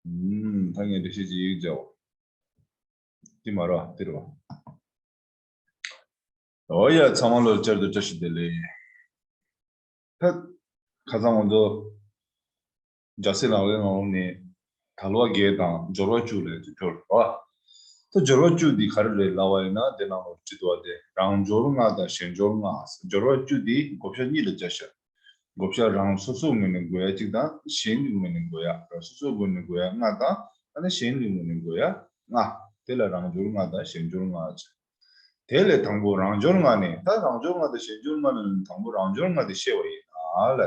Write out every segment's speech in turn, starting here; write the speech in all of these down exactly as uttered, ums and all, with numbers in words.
ཨུམ། ད་ངས་འགྲེལ་བཤད་ཅིག་ཡིག་བྱའོ། འདི་མ་རེད་བ། འདི་རེད་བ། འོ་ཡ། ཚང་མ་ལོ་བསྐྱར་དུ་བཀྲ་ཤིས་བདེ་ལེགས། ད་ཁ་སང་ང་ཚོ་འཇའ་ཚོན་ལག་ལེན་ནང་ནས་དལ་བ་བརྒྱད་དང་སྦྱོར་བ་བཅུ་ལབ་ཅིག་སྦྱོར་བ། ད་སྦྱོར་བ་བཅུ་འདི་ག་རེ་རེད་ལབ་པ་ཡིན་ན། དེ་ནང་ལ་བྲིས་འདུག་བ། དེ་རང་སྦྱོར་ལྔ་དང་གཞན་སྦྱོར་ལྔ། སྦྱོར་བ་བཅུ་འདི་བགོ་བཤའ་གཉིས་ལ་བྱ་ཤག། བགོ་བཤའ་རང་སོ་སོའི་ངོས་ནས་དགོས་ཡ་གཅིག་དང་། གཞན་གྱི་ངོས་ནས་དགོས་ཡ། རང་སོ་སོའི་ངོས་ནས་དགོས་ཡ་ལྔ་དང་། ཨ་ནི་གཞན་གྱི་ངོས་ནས་དགོས་ཡ་ལྔ། དེ་ལ་རང་སྦྱོར་ལྔ་དང་གཞན་སྦྱོར་ལྔ་བྱ། དེ་ལས་དང་པོ་རང་སྦྱོར་ལྔ་ནི། ད་རང་སྦྱོར་ལྔ་དང་གཞན་སྦྱོར་ལྔ་ནི། དང་པོ་རང་སྦྱོར་ལྔ་དེ་ཤེས་པ་ཡིན་ན་ལ།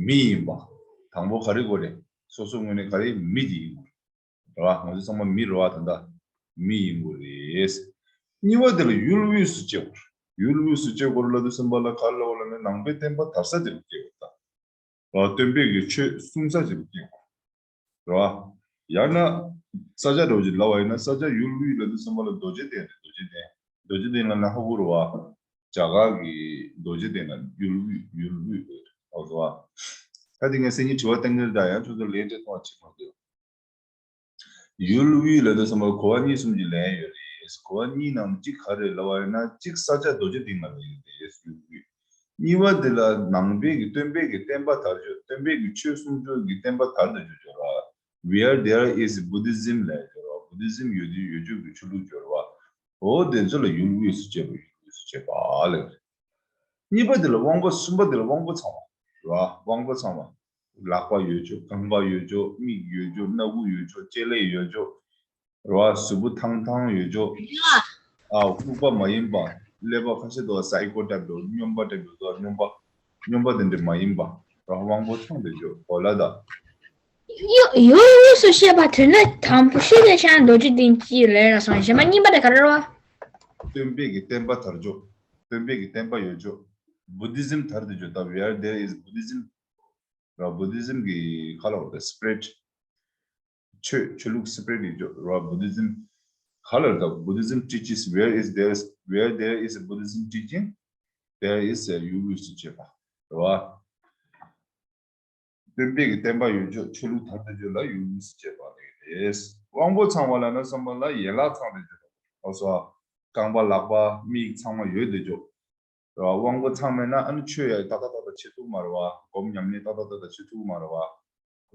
མི་ཡིན་པ། དང་པོ་ག་རེ་དགོས་རེད། སོ་སོ་ངོས་ནས་ག་རེ། མི་དེ་ཡིན་དགོས་རེད་བ། ང་ཚོ་ཚང་མ་མི་རེད་བ། ད་ལྟ་མི་ཡིན་དགོས་རེད། གཉིས་པ་དེ་ལ་ཡུལ་དབུས་སུ་སྐྱེ་དགོས་རེད། ཡུལ་དབུས་སུ་སྐྱེ་དགོས་རེད་ལབ་དུས་ཙམ་པ་ལ་ག་རེ་ལབ་དགོས་ལབ་ན། ནང་པའི་བསྟན་པ་དར་ས་དེ་ལ་སྐྱེ་དགོས་རེད་ད། ར། སྟོན་པའི་གི་ཆོས་གསུང་ས་ཅིག་ལ་སྐྱེ་དགོས་རེད་བ། ཡང་ན་ས་ཆ་འདྲ་བོ་ཅིག་ལབ་པ་ཡིན་ན། ས་ཆ་ཡུལ་དབུས་ལབ་དུས་ཙམ་པ་ལ་རྡོ་རྗེ་གདན་རེད། རྡོ་རྗེ་གདན། རྡོ་རྗེ་གདན་ལབ་ན་ཧ་གོ་རེད་བ། རྒྱ་གར་གི་རྡོ་རྗེ་གདན་ལ་ཡུལ་དབུས། ཡུལ་དབུས་རེད། ཧ་གོ་སོང་བ། ད་དེ་ངས་སང་ཉིན་དྲི་བ་བཏང་གི་རེད། ད་ཡང་ཁྱོད་ཚོ་ལན་སྤྲད་ཐུབ་པ་བྱེད་མ་འདོད། ཡུལ་དབུས་ལབ་དུས་ཙམ་པ་གོ་བ་གཉིས་གསུམ་གྱི་ལན་ཡོད་རེད། གོ་བ་གཉིས་ནང་གཅིག་ག་རེ་ལབ་པ་ཡིན་ན། གཅིག་ས་ཆ་རྡོ་རྗེ་གདན་ལ་ཡོད་རེད། ཡུལ་དབུས། གཉིས་པ་དེ་ལ་ནང་པའི་གི་སྟོན་པའི་གི་བསྟན་པ་དར་ཕྱོགས། སྟོན་པའི་གི་ཆོས་གསུང་ཕྱོགས་ཀྱི་བསྟན་པ་དར་དུ་འགྲོ་ཕྱོགས་ར། Where there is Buddhism ལབ་ཕྱོགས་ར། བུ་དི་ཟིམ་ཡོད་དུས་ཡོད་ཕྱོགས་ཀྱི་ཆོས་ལུགས་ཕྱོགས་ར། འོ་དེ་ཚོ་ལ་ཡུལ་དབུས་སུ་སྐྱེས་པ། ཡུལ་དབུས་སུ་སྐྱེས་པ་ལབ་རེད། གཉིས་པ་དེ་ལ་དབང་པོ། གསུམ་པ་དེ་ལ་དབང་པོ་ཚང་བ་ར། དབང་པོ་ཚང་བ། ལག་པ་ཡོད་ཕྱོགས། རྐང་པ་ཡོད་ཕྱོགས། མིག་ཡོད་ཕྱོགས། སྣ་ཁུག་ཡོད་ཕྱོགས། ལྕེ་ལེ་ཡོད་ཕྱོགས་ར། གཟུགས་པོ་ཐང་ཐང་ཡོད་ཕྱོགས། ཨ། ལྐུགས་པ་མ་ཡིན་པ། ཀླད་པ་ཁ་ཤས་འདུག་བ། སའི་ཀོ་ཊའིབ་འདུག་སྨྱོན་པ་ཊའིབ་འདུག་བ། སྨྱོན་པ། སྨྱོན་པ་དེ་འདྲ་མ་ཡིན་པ་ར། དབང་པོ་ཚང་བའི་ཕྱོགས། གོ་ལ་དང་། ཡུ་ཡུལ་དབུས་སུ་སྐྱེས་པ་དེ་ནི་དང་པོ་ཤོད་དེ་ཆ་རྡོ་རྗེ་གདན་གྱི་ལན་ར་སོང་། གཞན་པ་གཉིས་པ་དེ་ག་རེ་རེད་བ། སྟོན་པའི་གི་བསྟན་པ་དར་ཕྱོགས། སྟོན་པའི་གི་བསྟན་པ་ཡོད་ཕྱོགས། བུ་དི་ཟིམ་དར་དུ་འགྲོ་ད། Where there is Buddhism ར། བུ་དི་ཟིམ་གི་ག་ལ་བར་དུ་སི་པི་རི་ཊི། ཆོས། ཆོས་ལུགས་སི་པི་རི་ཊི་ཡོད་ཕྱོགས་ར། བུ་དི་ཟིམ་ག་ལ་ད། Buddhism teaches, where is there, where there is Buddhism teaching, there is a ཡུལ་དབུས་སུ་སྐྱེས་པ་ར། སྟོན་པའི་གི་བསྟན་པ་ཡོད་ཕྱོགས། ཆོས་ལུགས་དར་དུ་འགྲོ་ཕྱོགས་ལ་ཡུལ་དབུས་སུ་སྐྱེས་པ་ལབ་ཀྱི་རེད། དབང་པོ་ཚང་བ་ལབ་ན་བསམ་པ་ལ་ཡན་ལག་ཚང་སྟེ་འགྲོ་ཕྱོགས། ཨོ་སོ། རྐང་པ། ལག་པ། མིག་ཚང་མ་ཡོད་དེ་འགྲོ་ཕྱོགས་ར། དབང་པོ་ཚང་མེད་ན་ཨ་ནི་ཆོས་ཡ་ཏག་ཏག་ཏག་ཏག་བྱེད་ཐུབ་མ་རེད་བ། སྒོམ་ཉམས་ལེན་ཏག་ཏག་ཏག་ཏག་བྱེད་ཐུབ་མ་རེད་བ།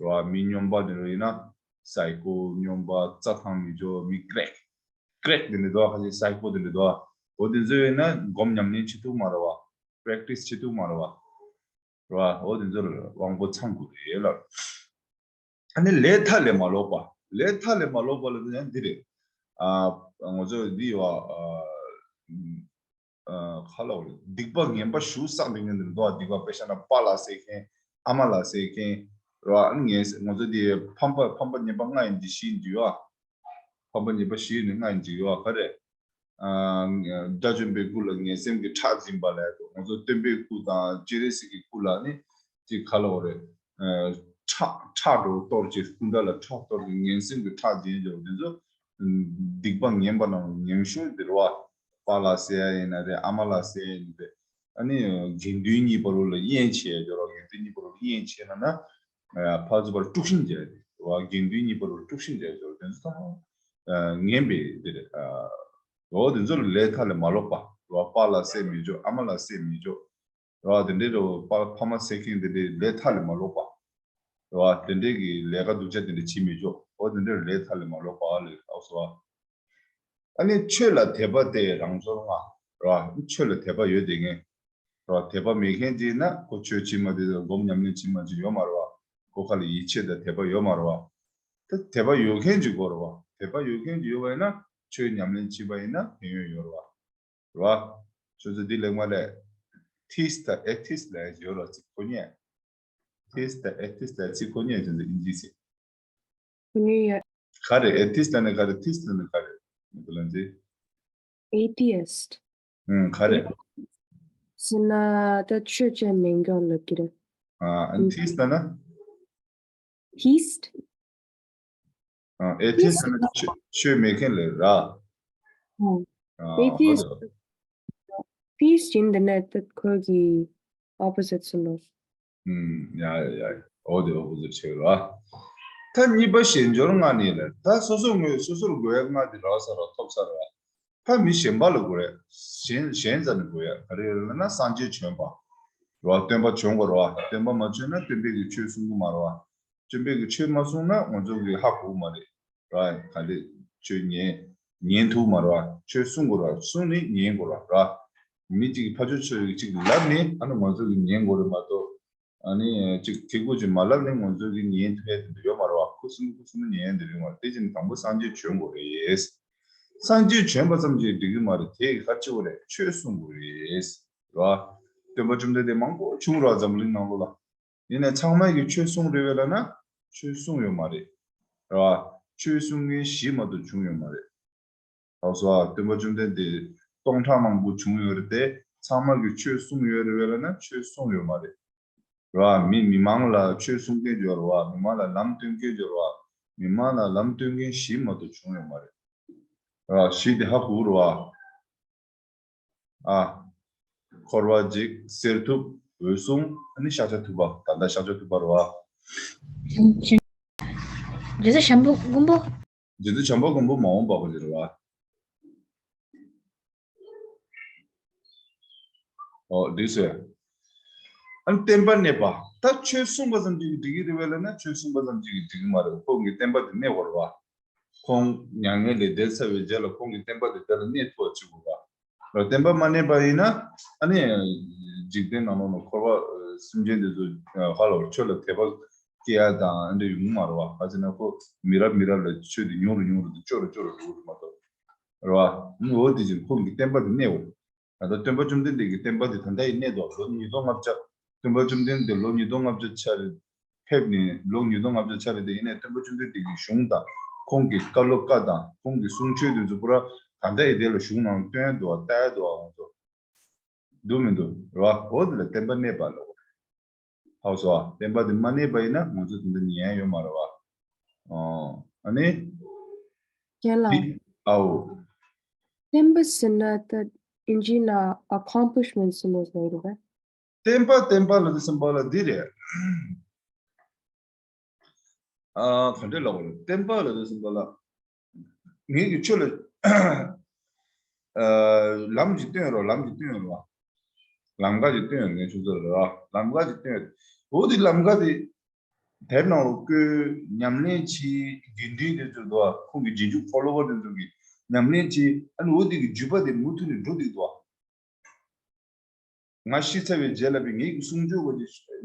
ར། མི་སྨྱོན་པ་དེ་འདྲ་ཡིན་ན་སའི་ཀོ། སྨྱོན་པ། རྩྭ་ཐང་མི་འཇོག་མི་ཀྲེག་ཀྲེག་དེ་འདྲ་འདུག་བ། ཁ་ཤས་སའི་ཀོ་དེ་འདྲ་འདུག་བ། འོ་དེ་ཚོ་ཡིན་ན་སྒོམ་ཉམས་ལེན་བྱེད་ཐུབ་མ་རེད་བ། པེ་རེག་ཊི་སི་བྱེད་ཐུབ་མ་རེད་བ། ར། འོ་དེ་ཚོ་ལ་དབང་པོ་ཚང་དགོས་རེད་ལབ། ཨ་ནི་ལས་མཐའ་ལས་མ་ལོག་པ། ལས་མཐའ་ལས་མ་ལོག་པ་ལ་ཡང་འདི་རེད། ཨ། ང་ཚོ་འདི་ཡོད་བ། ཨ། ཨ། ག་ལབ་དགོས་རེད། སྡིག་པ་ངན་པ་ཞེ་པོ་བསགས་བསྡད་མཁན་དེ་འདྲ་འདུག་བ། སྡིག་པ་དཔེ་བཞག་ན་པཱ་ལགས་བསད་མཁན། ཨ་མ་ལགས་བསད་མཁན་ར། ཨ་ནི་ངས་ང་ཚོ་འདི་ཕམ་པ། ཕམ་པ་ཉེས་པ་ལྔ་ཡིན་གྱི་ཞེས་འདི་ཡོད་བ། ཕམ་པ་ཉེས་པ་བཞི་ནས་ལྔ་ཡིན་གྱི་ཡོད་བ། ག་རེ། ཨ། དགྲ་བཅོམ་པའི་སྐུ་ལ་ངན་སེམས་ཀྱི་ཁྲག་འཛིན་པ་ལབ་ཡ་དང་། ང་ཚོ་སྟོན་པའི་སྐུ་དང་སྤྱན་རས་གཟིགས་ཀྱི་སྐུ་ལ་ནི་ཅིག་ག་ལབ་དགོས་རེད། ཨ། ཁྲག་ཁྲག་འདྲ་བོ་གཏོར་བྱས། སྐུ་འདྲ་ལ་ཁྲག་གཏོར་བྱས། ངན་སེམས་ཀྱི་ཁྲག་འཛིན་བྱས། དེ་ཚོ་སྡིག་པ་ངན་པ་ནང་ངན་ཤོས་དེ་རེད་བ། པཱ་ལགས་བསད་ཡ་ཡིན་ན་རེད། ཨ་མ་ལགས་བསད་ཡ་ཡིན་ན་རེད། ཨ་ནི་དགེ་འདུན་གཉིས་བར་ལ་དབྱེན་བྱས་ཡ་ཡོད་རེད་བ། དགེ་འདུན་གཉིས་བར་ལ་དབྱེན་བྱས་ན་ན། ཨ། ཕར་ཚུར་བར་དཀྲུག་ཤིང་རྒྱག་ཡ་དེ་རེད་བ། དགེ་འདུན་གཉིས་བར་ལ་དཀྲུག་ཤིང་རྒྱག་ཡ་ཡོད་རེད། དེ་ཚོ་ཚང་མ་ངན་པའི་དེ་རེད། ཨ། འོ་དེ་ཚོ་ལ་ལས་མཐའ་ལས་མ་ལོག་པ་རེད་བ། པཱ་ལགས་བསད་མི་ཆོག་ཨ་མ་ལགས་བསད་མི་ཆོག་རེད་བ། དེ་འདྲའི་འདྲ་བོ་ཕ་ཕ་མ་བསད་མཁན་དེ་འདྲའི་ལས་མཐའ་ལས་མ་ལོག་པ་རེད་བ། དེ་འདྲའི་གི་ལས་ཀ་སྡུག་ཅག་དེ་འདྲ་བྱེད་མི་ཆོག་འོ་དེ་འདྲའི་ལས་མཐའ་ལས་མ་ལོག་པ་ལབ་ཨོ་སོ་བ། ཨ་ནི་ཆོས་ལ་དད་པ་དེ་རང་སོར་ང་རེད་བ། ཆོས་ལ་དད་པ་ཡོད་དེ་ངས་རེད་བ། དད་པ་མེད་མཁན་ཅིག་ཡིན་ན་ཁོ་ཆོས་བྱེད་མ་བསྡད། སྒོམ་ཉམས་ལེན་བྱེད་མ་བྱེད་ཡོད་མ་རེད་བ། ཁོ་ཁ་ལ་ཡིད་ཆེས་དང་དད་པ་ཡོད་མ་རེད་བ། ད་དད་པ་ཡོད་མཁན་ཅིག་དགོས་རེད་བ། དད་པ་ཡོད་མཁན་ཅིག་ཡོད་པ་ཡིན་ན་ཆོས་ཉམས་ལེན་བྱེད་པ་ཡིན་ན་ཕན་ཡོན་ཡོད་རེད་བ། རེད་བ། ཁྱོད་ཚོ་འདི་ལེགས་མ་ལས། ཐིས་དང་ཨེ་ཐིས་ལབ་ཡ་ཡོད་རེད། ཚིག་གོ་ཉན། ཐིས་དང་ཨེ་ཐིས་ལབ་ཡ་ཚིག་གོ་ཉན། ཁྱོད་ཚོ་ཨིན་ཇི་ཚིག་གོ་ཉན་ཡ། ག་རེ། ཨེ་ཐིས་ལབ་ན་ག་རེ། ཐིས་ལབ་ན་ག་རེ། ང་ཚོ་ལ་འདི། ཨེ་ཐི་ཨིསྟ། ཨུམ། ག་རེ། ཟེར་ན་ད་ཆོས་བྱས་མེད་མཁན་ལབ་ཀྱི་རེད། ཨ། ཨེ་ཐིས་ལབ་ན། ཐིས། ཨ། ཨེ་ཐིས་ལབ་ན་ཆོས་ཆོས་མེད་མཁན་ལབ་ར། ཨ། ཨ། ཨེ་ཐིས། ཨོ་དེ། ཐིས་ཡིན་དེ་ནས་ད་ཁོ་གི་ཨོ་པོ་ཟིཊ་སུ་ནོ། ཨུམ། ཡ་ཡ་ཡ། ཨོ་དེ་ཨོ་པོ་ཟིཊ་ཆེ་ར། ཐ་གཉིས་པ་ཞལ་སྦྱོར་སྔགས་ནི་ལ། ད་སོ་སོ་ངོས་སོ་སོར་དགོས་ཡ་སྔགས་དེ་རག་ས་ར་ཐོབ་ས་ར། ཐ་མི་གཞན་པ་ལ་དགོས་ཡ། གཞན་གཞན་ཙམ་ནས་དགོས་ཡ་ག་རེ་ཡོད་ལབ་ན། སངས་རྒྱས་བྱོན་པ་ར། སྟོན་པ་བྱོན་དགོས་ར། སྟོན་པ་མ་བྱོན་ན་སྟོན་པས་ཀྱི་ཆོས་གསུང་གི་མ་ར། སྟོན་པས་ཀྱི་ཆོས་མ་གསུངས་ན་ང་ཚོ་གི་ཧ་གོ་གི་མ་རེད་ར། ག་ལེ་ཆོས་ཉན་ཉན་ཐུབ་མ་ར། ཆོས་གསུང་དགོས་ར། གསུངས་ནས་ཉན་དགོས་ར་ར། མི་གཅིག་གིས་ཕ་ཆོས་ཆོས་ཅིག་ལབ་ནས་ཨ་ནི་ང་ཚོ་གི་ཉན་དགོས་རེད་མ་གཏོགས། ཨ་ནི་ཅིག་ཐིག་པོ་ཅིག་མ་ལབ་ནས་ང་ཚོ་གི་ཉན་ཐུབ་ཡ་དེ་འདྲ་ཡོད་མ་རེད་བ། ཁུ་སིམ་ཁུ་སིམ་ཉན་ཡ་དེ་འདྲ་ཡོད་མ་རེད། དེ་བཞིན་དང་པོ་སངས་རྒྱས་བྱོན་དགོས་རེད། སངས་རྒྱས་བྱོན་པ་ཙམ་གྱིས་འགྲིག་གི་མ་རེད། དེ་གི་ཁ་ཕྱེ་བ་རེད། ཆོས་གསུང་དགོས་རེད་བ། སྟོན་པ་བཅོམ་ལྡན་འདས་མང་པོ་བྱུང་ར་འཛམ་བུ་གླིང་ནང་ལོགས་ལ། ཡིན་ནའི་ཚང་མས་ཀྱི་ཆོས་གསུང་རེད་བས་ལབ་ན་ཆོས་གསུང་ཡོད་མ་རེད་ར། ཆོས་གསུང་མཁན་བཞི་མ་གཏོགས་བྱུང་ཡོད་མ་རེད། ལགས་སོ། སྟོན་པ་བཅོམ་ལྡན་འདས་སྟོང་ཕྲག་མང་པོ་བྱུང་ཡོད་རེད་དེ། ཚང་མ་གིས་ཆོས་གསུངས་ཡོད་རེད་བས་ལབ་ན་ཆོས་གསུངས་ཡོད་མ་རེད་ར། མི་མི་མང་ལ་ཆོས་གསུང་མཁན་ཡོད་རེད་བ། མི་མང་ལ་ལམ་སྟོན་མཁན་ཡོད་རེད་བ། མི་མང་ལ་ལམ་སྟོན་མཁན་བཞི་མ་གཏོགས་བྱུང་ཡོད་མ་རེད་ར། བཞི་དེ་ཧ་གོ་རེད་བ། ཨ། འཁོར་བ་འཇིག། གསེར་ཐུབ། འོད་སྲུང་། ཨ་ནི་ཤཱཀྱ་ཐུབ་པ། ད་ལྟ་ཤཱཀྱ་ཐུབ་པ་རེད་བ། རྗེ་བཙུན་བྱམས་པ་མགོན་པོ། རྗེ་བཙུན་བྱམས་པ་མགོན་པོ་མ་འོངས་པ་གོ་རེད་བ། ཨོ་འདུག་སེ། ཨ་ནི་བསྟན་པ་གནས་པ། ད་ཆོས་གསུངས་པ་ཙམ་གྱིས་འགྲིག་གི་རེད་བས་ལབ་ན་ཆོས་གསུངས་པ་ཙམ་གྱིས་འགྲིག་གི་མ་རེད། ཁོང་གི་བསྟན་པ་དེ་གནས་དགོས་རེད་བ། ཁོང་མྱ་ངན་ལས་འདས་ཚར་བའི་རྗེས་ལ་ཁོང་གི་བསྟན་པ་དེ་དེ་ལ་གནས་ཐུབ་པ་བྱེད་དགོས་པ། བསྟན་པ་མ་གནས་པ་ཡིན་ན་ཨ་ནི་འཇིག་རྟེན་ནང་ལོགས་ལ་འཁོར་བ་སེམས་ཅན་དེ་ཚོ་ཧ་ལ་བ་ཆོས་ལ་དད་པ་སྐྱེ་ཡ་དང་ཨ་འདྲ་ཡོང་མ་རེད་བ། ག་ཅི་ན་ཁོ་མི་རབས་མི་རབས་ལ་ཆོས་དེ་ཉུང་རུ་ཉུང་རུ་དང་སྐྱོ་རུ་སྐྱོ་རུ་འགྲོ་གི་མ་གཏོགས་རེད་བ། འོ་དེ་བཞིན་ཁོང་གི་བསྟན་པ་དེ་གནས་འོ། ད་ལྟ་སྟོན་པ་བཅོམ་ལྡན་འདས་ཀྱི་བསྟན་པ་འདི་ད་ལྟ་ཡང་གནས་འདུག་ལོ་ཉིས་སྟོང་ལྔ་བརྒྱ། སྟོན་པ་བཅོམ་ལྡན་འདས་ལོ་ཉིས་སྟོང་ལྔ་བརྒྱ་ཆ་རེ་ཕེབས་ནས་ལོ་ཉིས་སྟོང་ལྔ་བརྒྱ་ཆ་རེ་དེ་ཡིན་ནའི་སྟོན་པ་བཅོམ་ལྡན་འདས་ཀྱི་གཞུང་དང་ཁོང་གི་བཀའ་སློབ་བཀའ་དང་ཁོང་གི་གསུང་ཆོས་དེ་ཚོ་པུ་ར་ད་ལྟ་ཡང་དེ་ལ་གཞུང་ནང་བཏོན་འདུག་བ། ལྟ་ཡ་འདུག་བ། ང་ཚོ་འདུག་མི་འདུག་རེད་བ། འོ་དེ་ལ་བསྟན་པ་གནས་པ་ལ། ཧའོ་སོ། བསྟན་པ་འདི་མ་གནས་པ་ཡིན་ན་ང་ཚོ་དེ་འདྲ་ཉན་ཡ་ཡོད་མ་རེད་བ། ཨོ། ཨ་ནི། རྒན་ལགས། འདི་ཨའོ། བསྟན་པ་ཟེར་ན་ད་ཨིན་ཇི་ནང་accomplishment ཟེར་ནས་ཟེར་རེད་པ། བསྟན་པ་བསྟན་པ་ལ་དེ་སེམས་པ་ལ་འདི་རེད། ཨ་ག་འདྲས་ལབ་དགོས་རེད། བསྟན་པ་ལ་དེ་སེམས་པ་ལ། ངེད་ཀྱི་ཆོས་ལ་ཨ་ལམ་གྱི་སྟོན་རོགས། ལམ་གྱི་སྟོན་རོགས། ལམ་ཁ་གྱི་སྟོན་རོགས། ངས་ཆུ་ཚོད་རོགས། ལམ་ཁ་གྱི་སྟོན། འོ་དེ་ལམ་ཁ་དེ་དེབ་ནང་ལ་བཀོད། ཉམས་ལེན་བྱེད། དགེ་འདུན་དེ་ཚོ་འདུག་ཁོང་གི་རྗེས་འཇུག་follower དེ་ཚོ་གིས་ཉམས་ལེན་བྱེད། ཨ་ནི་འོ་དེ་གི་བརྒྱུད་པ་དེ་མུ་མཐུད་ནས་འགྲོ་བསྡད་འདུག་ང་ཤི་ཚར་བའི་རྗེས་ལ་བའི་ངེད་ཀྱི་གསུང་ཆོས་གོ་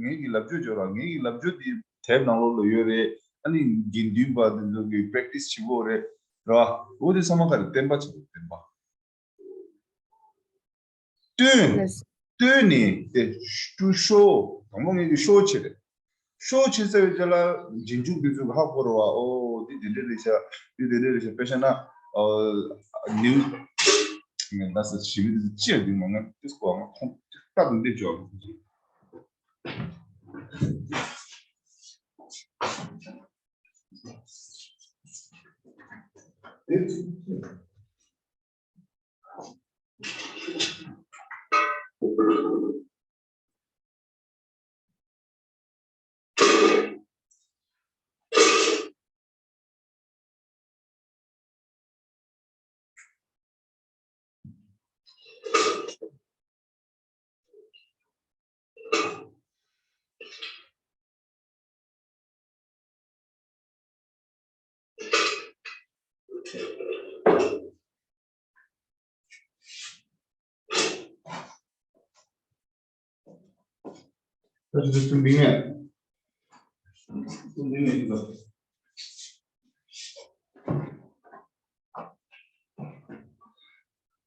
ངེད་ཀྱི་ལབ་བརྗོད་བརྗོད་ར། ངེད་ཀྱི་ལབ་བརྗོད་དེ་དེབ་ནང་ལོགས་ལ་ཡོད་རེད། ཨ་ནི་དགེ་འདུན་པ་དེ་ཚོ་གི་practice བྱེད་གོ་རེད་ར། འོ་དེ་ཚང་མ་ག་རེ་བསྟན་པ་བྱེད་དགོས། བསྟན་པ། བསྟོད། བསྟོད་ནས་དེ་ཤོ། དང་པོ་ངེད་ཀྱི་ཤོ་བྱེད་རེད། ཤོ་བྱེད་ཚར་བའི་རྗེས་ལ་རྗེས་འཇུག་དེ་ཚོ་གི་ཧ་གོ་ར་བ། ཨོ་འདི་དེ་འདྲས་རེད་ཤག་འདི་དེ་འདྲས་རེད་ཤག་དཔེ་བཞག་ན་ཨོ་ནིའུ། ངས་ལ་ས་ཞི་བའི་དེ་ཅི་ཡ་འདི་མ་ང་ཏིས་གོ་ང་ཁོང་ཏིས་ཏ་དེ་འདྲས་བྱོས།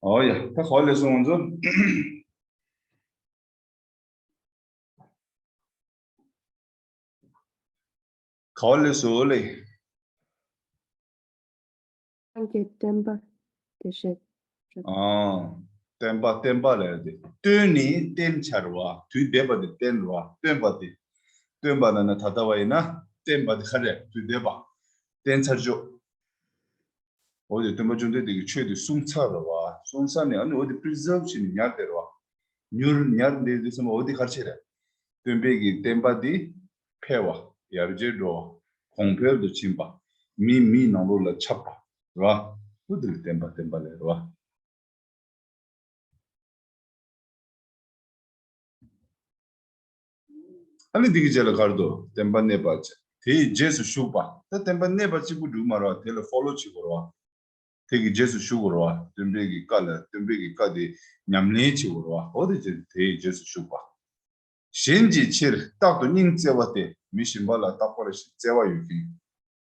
ཨོ་ཡ། ད་ག་པར་སླེབས་སོང་ང་ཚོ། ག་པར་སླེབས་སོང་ལེ། ཁྱེད་ཀྱིས་བསྟན་པ་དེ་བཤད། ཨ། བསྟན་པ་བསྟན་པ་ལབ་ཡ་དེ་བསྟོད་ནས་བསྟན་འཆར་བ། དུས་འདས་པ་དེ་བསྟན་ར། བསྟན་པ་དེ། བསྟན་པ་ལབ་ན་ད་ལྟ་བ་ཡིན་ན་བསྟན་པ་དེ་ག་རེ་དུས་འདས་པ། བསྟན་ཚར་ཆོག་འོ་དེ་སྟོན་པ་བཅོམ་ལྡན་འདས་ཀྱིས་ཆོས་དེ་གསུངས་ཚར་ར་བ། གསུངས་ཚར་ནས་ཨ་ནི་འོ་དེ་པི་རི་ཛརབ་བྱས་ནས་ཉར་བསྡད་ར་བ། ཉུར་ཉར་བསྡད་དུས་ཙམ་པ་འོ་དེ་ག་རེ་བྱས་རེད། སྟོན་པའི་གི་བསྟན་པ་འདི་འཕེལ་བ། ཡར་རྒྱས་འགྲོ་བ། གོང་འཕེལ་དུ་ཕྱིན་པ། མི་མིའི་ནང་ལོགས་ལ་ཁྱབ་པ། རེད་བ། འོ་དེ་ལ་བརྟེན་པ་བརྟེན་པ་ལས་རེད་བ། ཨ་ནི་འདི་གི་རྗེས་ལ་ག་རེ་འདུག་བརྟེན་པ་གནས་པ་བྱས། དེའི་རྗེས་སུ་ཞུགས་པ། ད་བརྟེན་པ་གནས་པ་གཅིག་པུ་འགྲིག་མ་རེད་བ། དེ་ལ་ཕོ་ལོ་བྱེད་དགོས་རེད་བ། དེ་གི་རྗེས་སུ་ཞུགས་དགོས་རེད་བ། སྟོན་པའི་གི་བཀའ་ལ་སྟོན་པའི་གི་བཀའ་དེ་ཉམས་ལེན་བྱེད་དགོས་རེད་བ། འོ་དེ་བྱས་དེའི་རྗེས་སུ་ཞུགས་པ། གཞན་གྱི་ཕྱིར་རྟག་ཏུ་སྙིང་བརྩེ་བ་སྟེ། མི་གཞན་པ་ལ་རྟག་པར་བརྩེ་བ་ཡོད་མཁན།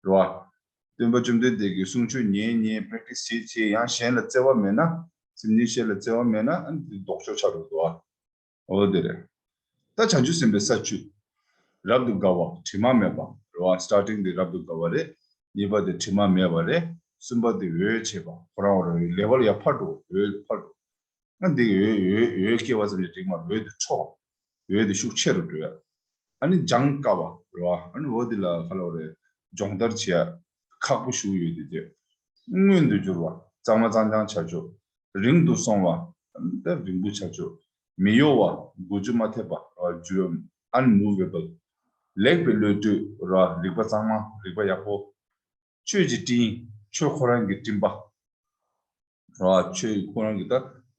རེད་བ། སྟོན་པ་བཅོམ་ལྡན་འདས་ཀྱི་གསུང་ཆོས་ཉན་ཉན་པྲེག་ཊི་སི་བྱེད་བྱེད་ཡང་གཞན་ལ་བརྩེ་བ་མེད་ན། སེམས་ཅན་གཞན་ལ་བརྩེ་བ་མེད་ན་ཨ་ནི་དེ་ལྡོག་ཕྱོགས་ཆགས་འགྲོ་འདུག་བ། འོ་དེ་རེད། ད་བྱང་ཆུབ་སེམས་དཔའི་ས་བཅུ། རབ་ཏུ་དགའ་བ་དྲི་མ་མེད་པ་རེད་བ། སི་ཊར་ཊིང་དེ་རབ་ཏུ་དགའ་བ་རེད། གཉིས་པ་དེ་དྲི་མ་མེད་པ་རེད། གསུམ་པ་དེ་འོད་བྱེད་པ། ཁོ་རང་རང་ལེ་ཝལ་ཡར་འཕར་འགྲོ། འོད་འཕར་འགྲོ། ཨ་འདི་འོད་འོད་འོད་སྐྱེ་བ་ཙམ་གྱིས་འགྲིག་མ་རེད། འོད་དེ་འཕྲོ། འོད་དེ་ཤུགས་ཆེ་རུ་འགྲོ་ཡ། ཨ་ནི་སྦྱང་དཀའ་བ་རེད་བ། ཨ་ནི་འོ་དེ་ལ་ག་ལབ་རེད། སྦྱོང་བརྡར་བྱེད་ཡ་ཁག་པོ་ཞིག་ཡོད་དེ་དེ། མངོན་དུ་གྱུར་བ། གཙང་མ་གཙང་རྐྱང་བྱ་ཕྱོགས། རིང་དུ་སོང་བ། ད་རིང་པོ་བྱ་ཕྱོགས། མི་གཡོ་བ། མགོ་མཇུག་མ་ཐེབས་པ་རེད་བ། Unmovable། ལེགས་པའི་བློ་གྲོས་རེད་བ། རིག་པ་གཙང་མ། རིག་པ་ཡག་པོ། ཆོས་ཀྱི་སྤྲིན། ཆོས་ཁོ་རང་གི་སྤྲིན་པ། རེད་བ། ཆོས་ཁོ་རང་གི་ད་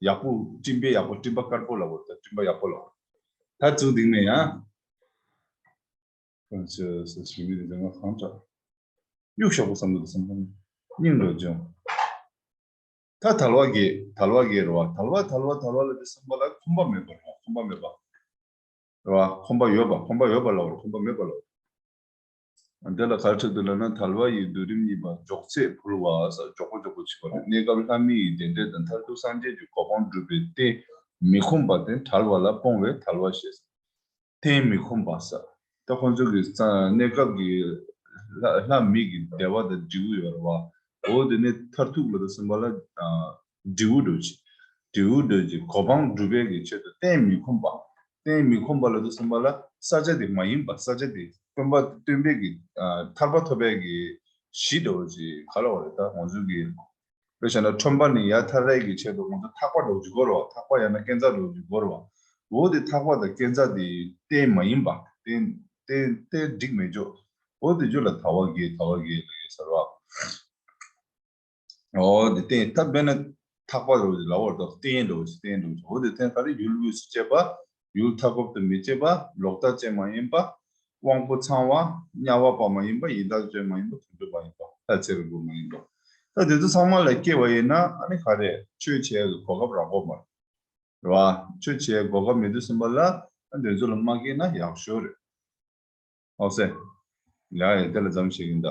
ཡག་པོ་སྤྲིན་པའི་ཡག་པོ། སྤྲིན་པ་དཀར་པོ་ལབ་དགོས་རེད། ད་སྤྲིན་པ་ཡག་པོ་ལབ་དགོས་རེད། ད་ཚུར་འདིང་ནས་ཡང་། གང་ཅི་ཟེར་ཞུ་མི་དེ་ང་གང་དྲག་གཡུག་ཤོག་པོ་བསམ་གི་འདུག་བསམ་གི་འདུག་སྙིང་རུ་སྦྱོང་། ད་དལ་བ་བརྒྱད། དལ་བ་བརྒྱད་རེད་བ། དལ་བ་དལ་བ་དལ་བ་ལ་དེ་བསམ་པ་ལ་ཁོམ་པ་མེད་པ་རེད་བ། ཁོམ་པ་མེད་པ་རེད་བ། ཁོམ་པ་ཡོད་པ། ཁོམ་པ་ཡོད་པ་ལབ་རེད། ཁོམ་པ་མེད་པ་ལབ་རེད། འདི་ལ་ག་རེ་འཁྲིད་འདུག་ལབ་ན། དལ་བ་ཡི་སྡུག་རིམ་གཉིས་པ། མགྱོགས་ཚད་འཕུལ་བ་ཟེར། མགྱོགས་པོ་མགྱོགས་པོ་བྱེད་པ་རེད། གནས་སྐབས་ལྷ་མི་ཡི་བདེ་འབྲས་དང་མཐར་ཐུག་སངས་རྒྱས་ཀྱི་གོ་འཕང་སྒྲུབ་པའི་རྟེན་མི་ཁོམ་པ་སྟེ། དལ་བ་ལ་སྤོང་བས་དལ་བ་ཞེས། རྟེན་མི་ཁོམ་པ་ཟེར། ད་ཁོང་ཚོ་གི་ས་གནས་སྐབས་ཀྱི་ལྷ་ལྷ་མི་གི་བདེ་བ་དང་འབྲས་བུ་ཡོད་རེད་བ། འོ་དེ་ནས་མཐར་ཐུག་ལ་དེ་བསམ་པ་ལ་ཨ་འབྲས་བུ་འགྲོ་ཅིག་འབྲས་བུ་འགྲོ་ཅིག་གོ་འཕང་སྒྲུབ་པའི་གི་ཆེད་དུ་རྟེན་མི་ཁོམ་པ། རྟེན་མི་ཁོམ་པ་ལ་དེ་བསམ་པ་ལ་ས་ཆ་དེ་མ་ཡིན་པ། ས་ཆ་དེ་སྟོན་པ་སྟོན་པའི་གི་ཨ་ཐར་པ་ཐོབ་པའི་གི་གཞི་འདྲ་བོ་ཅིག་ག་ལ་བ་རེད། ད་ང་ཚོ་གི་དཔེ་བཞག་ན་ཁྲོན་པ་ནས་ཡར་ཐར་ཡས་ཀྱི་ཆེད་དུ་ང་ཚོ་ཐག་པ་འདྲ་བོ་ཅིག་དགོས་རེད་བ། ཐག་པ་ཡང་ན་སྐས་འཛེག་འདྲ་བོ་ཅིག་དགོས་རེད་བ། འོ་དེ་ཐག་པ་དང་སྐས་འཛེག་དེ་རྟེན་མ་ཡིན་པ། རྟེན་རྟེན་རྟེན་འགྲིག་མེད་ཅོག་འོ་དེ་ཅོག་ལ་དལ་བ་བརྒྱད། དལ་བ་བརྒྱད་ལབ་ཡོད་ཟེར་བ། འོ་དེ་རྟེན་ད་དཔེར་ན་ཐག་པ་འདྲ་བོ་ཅིག་ལབ་པ་རེད་དོ། རྟེན་འདྲ་བོ་ཅིག་རྟེན་འདྲ་བོ་ཅིག་འོ་དེ་རྟེན་ག་རེ། ཡུལ་དབུས་སུ་སྐྱེས་པ། ཡུལ་མཐའ་འཁོབ་ཏུ་མི་སྐྱེ་བ། ལོག་ལྟ་ཅན་མ་ཡིན་པ། དབང་པོ་ཚང་བ། དམྱལ་བ་པ་མ་ཡིན་པ། ཡི་དྭགས་ཅན་མ་ཡིན་པ། དུད་འགྲོ་མ་ཡིན་པ། ལྷ་ཚེ་རིང་པོ་མ་ཡིན་པ། ད་དེ་ཚོ་ཚང་མ་ལ་སྐྱེ་བ་ཡིན་ན་ཨ་ནི་ག་རེ། ཆོས་བྱེད་ཡག་གི་གོ་སྐབས་རག་གི་མ་རེད་བ། ཆོས་བྱེད་ཡག་གོ་སྐབས་མེད་དུས་ཙམ་པ་ལ་ཨ་དེ་ཚོ་ལ་མ་སྐྱེས་ན་ཡག་ཤོས་རེད། ཨོ་སེ། ལ་ཡ་དེ་ལ་མཚམས་བཞག་གི་ཡིན་ད།